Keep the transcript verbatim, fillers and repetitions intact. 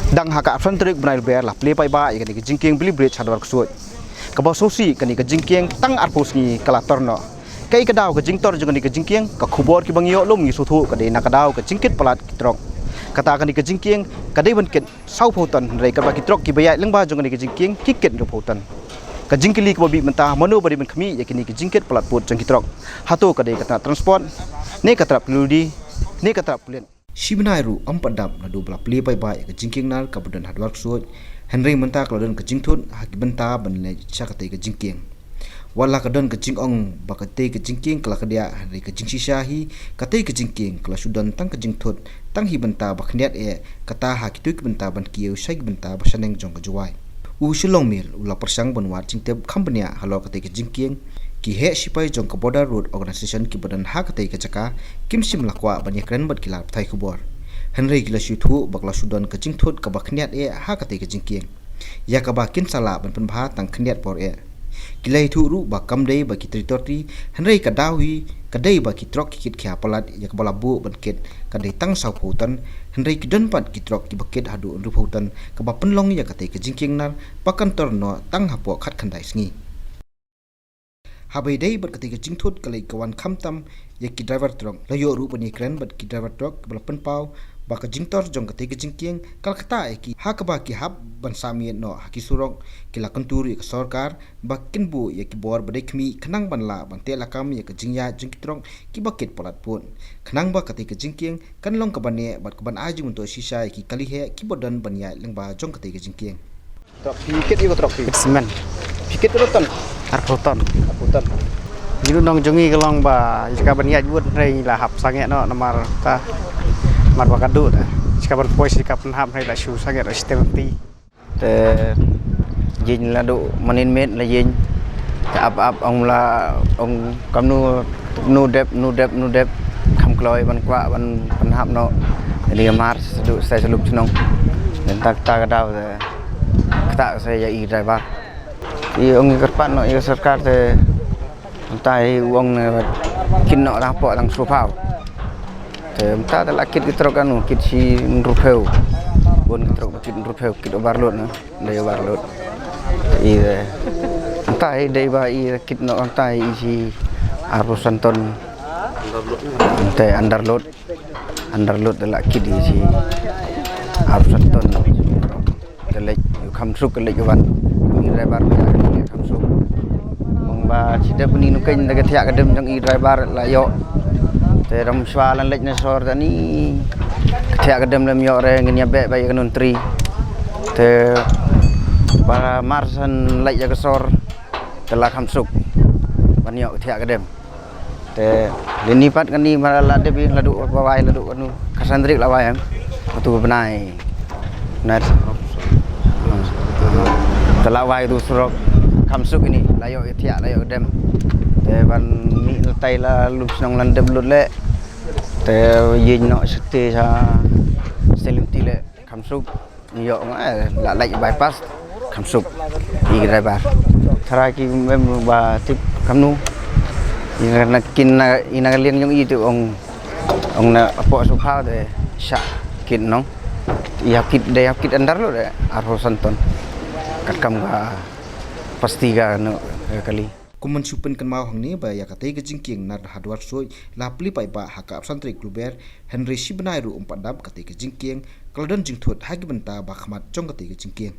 Dang ha ka arphew san tarik bnai Lber la plie paidbah ïa kane ka jingkieng Billy Bridge ha Dwar Ksuid. Kaba sngewsih kane ka jingkieng tang arphew sngi ka la tor noh. Kaei ka daw ka jingtor jong kane ka jingkieng, ka khubor kiba ngi ïoh lum ngi sngewthuh ka dei na ka daw ka jingkit palat ki trok. Kata kane ka jingkieng ka dei ban kit sawphew ton, hynrei katba ki trok kiba ïaid lyngba jong kane ka jingkieng ki kit hynriewphew ton. Ka jingkylli kaba bit mynta, mano ba dei ban khmih ïa kine ki jingkit palat pud jong ki trok? Hato ka dei ka tnat transport, ne ka tnat pynlong, ne ka tnat pulit? Shi bnai ruh ym pat dap naduh ba la plie paidbah ïa ka jingkieng nar kaba don ha Dwar Ksuid, hynrei mynta ka la don ka jingthut ha ki bynta ban leit sha katei ka jingkieng. Wat la ka don ka jingong ba katei ka jingkieng ka la kdiah, hynrei ka jingshisha hi, katei ka jingkieng ka la shu don tang ka jingthut tang hi bynta ba khyndiat eh, kata ha kito ki bynta ban kiew sha ki bynta ba shaneng jong ka Jowai. U Shillong Mail u la pyrshang ban wad jingtip kham bniah halor katei ka jingkieng. Ki heh shipai jong ka Border Road Organisation kiba don ha katei ka jaka kim shym la kwah ban ïakren bad ki lad pathai khubor. Hynrei ki la shu ïathuh ba ka la shu don ka jingthut kaba khyndiat eh ha katei ka jingkieng, ïa kaba kin sa lah ban pynbha tang khyndiat por eh. Ki la ïathuh ruh ba kam dei ba ki trei torti, hynrei ka daw hi ka dei ba ki trok ki kit khia palat ïa kaba la buh ban kit ka dei tang sawphew ton, hynrei ki don pat ki trok kiba kit haduh hynriewphew ton, kaba pynlong ïa katei ka jingkieng nar ba kan tor noh tang hapoh khatkhyndai sngi. Haba ïadei bad katei ka jingthut ka leit ka wan khamtam ïa ki driver trok, la ïoh ruh ban ïakren bad ki driver trok ba la pynpaw ba ka jingtor jong katei ka jingkieng ka la ktah ïa ki, ha kaba ki hap ban sah miet noh ha ki surok. Ki la kyntu ruh ïa ka sorkar ba kin buh ïa ki bor ba dei khmih khnang ban lah ban teh lakam ïa ka jingïaid jong ki trok kiba kit palat pud, khnang ba katei ka jingkieng kan long kaba neh bad kaban ai jingmyntoi shisha ïa ki kali heh kiba don ban ïaid lyngba jong katei ka jingkieng. Trok phi kit ïa ka trok phi? Kit semen. Phi kit ka ton? Arphew ton. Arphew ton. Ngi ruh nong jong ngi ka long ba ïa ka ban ïaid wut hynrei ngi la hap sangeh noh namar ta, namar ba ka duh da. Ïa ka ban poi sha ka pynhap hynrei la shu sangeh noh shi taïew lynti. Te ïeng la duh manin miet la ïeng. Te ap ap ong la ong kamnu, nu dep, nu dep, nu dep. Kham kloi ban kwah ban pynhap noh. Te dei mar sa duh sa sha lum shnong. Te ta, ta ka daw te kata sa ïa i driver. I ong i kyrpad noh ïa sorkar te mynta i ong ne kit noh dang pok dang shu phaw. Te mynta te la kit ki trok anu kit shi hynriewphew. Bun ki trok ba kit hynriewphew, kit overload na. Dei overload. I te mynta i dei ba i kit noh mynta i shi arphew san ton. Te underload. Underload te la kit i shi arphew san ton. Te leit kham suk, leit wan. I driver te kham suk. Ong ba shi dep ni nu keiñ da ka thiah ka dem jong i driver la ïoh. Te dang shwa lan leit na sor te ni ka thiah ka dem lem ïoh re ngin ïa beh ba ïa ka nun tri. Te ba mar san leit ïa ka sor te la kham suk ban ïoh ka thiah ka dem. Te lini pat kani ma la dep i la duh ba wai la duh kanu ka san tarik la wai em. Atu bnai. Bnai. Te la wai tu surok kham suk ini la ïoh i thiah la ïoh dem. Te ban mih la tai la lum shnong lan dem lut leh. Te ïeng noh shatei sha Saint Lucy leh kham suk. Ïoh nga, eh, la leit bypass kham suk. I driver. Tharai ki mem ba tip kamnu. Ina kin na, ina ka liang jong i te ong, ong na pok shu phaw te shah kit noh. I hap kit, dei hap kit underload te arphew san ton. Katkam ka pasti ka no, eh, kali. Kum ban shu pynkynmaw hangne ba ïa katei ka jingkieng nar ha Dwar Ksuid la plie paidbah ha ka arphew san tarik Lber, hynrei shi bnai ruh ym pat dap katei ka jingkieng ka la don jingthut ha ki bynta ba khmat jong katei ka jingkieng.